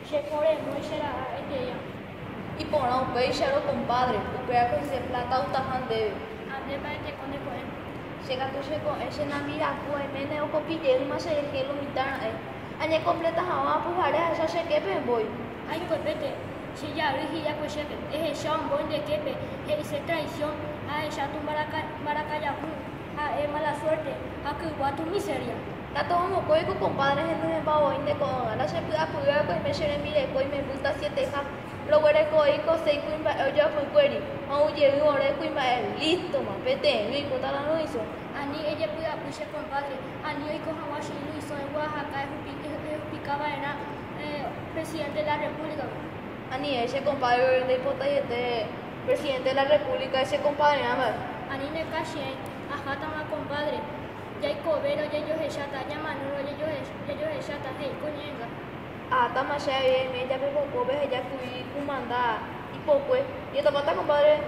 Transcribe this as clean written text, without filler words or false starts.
Che koremói che ra'a ejeia. Iporã upéicharõ compadre, upéva ko he'ise plata outaha ndéve. Ha nde mba'eteko ne ko'ẽ. Che katu che ko'ẽ che nambiraku aiméne okopi jeýma che rehe lo mitã ra'e. Añekompleta hag̃ua pyhare ahecha che képe mbói. Aikuepete, che jarýi hi'akue chéve, ehecha ombói nde képe, he'ise traición, ahecha tu mbarakajahu, ha'e mala suerte, ha kygua tu miseria. Katu omokõi ko compadre henyhẽmba voi nde ko'ág̃a, la che py'apyvéva oime che rembireko imembýta sieteha, roguerekoi ko séi kuimba'e ojoapykuéri, ha ou jey ore kuimba'e lístoma, peteĩgui oikóta la Luisõ. Ani ejepy'apy che compadre, ani oiko hag̃ua che Luisõ eguahaka ehupika va'erã presidente de la República-gui. Anive che compadre ore ndaipotaiete presidente de la República che compadre-rã mba'e. Ani ne kachiãi, ahátama compadre, jaikovérõ jajohecháta, ñamanórõ jajohecháta, he'i ko ñe'ẽnga. Ahátama che avei aime japepokópe aheja kui kumanda ipokue. Jatopáta compadre.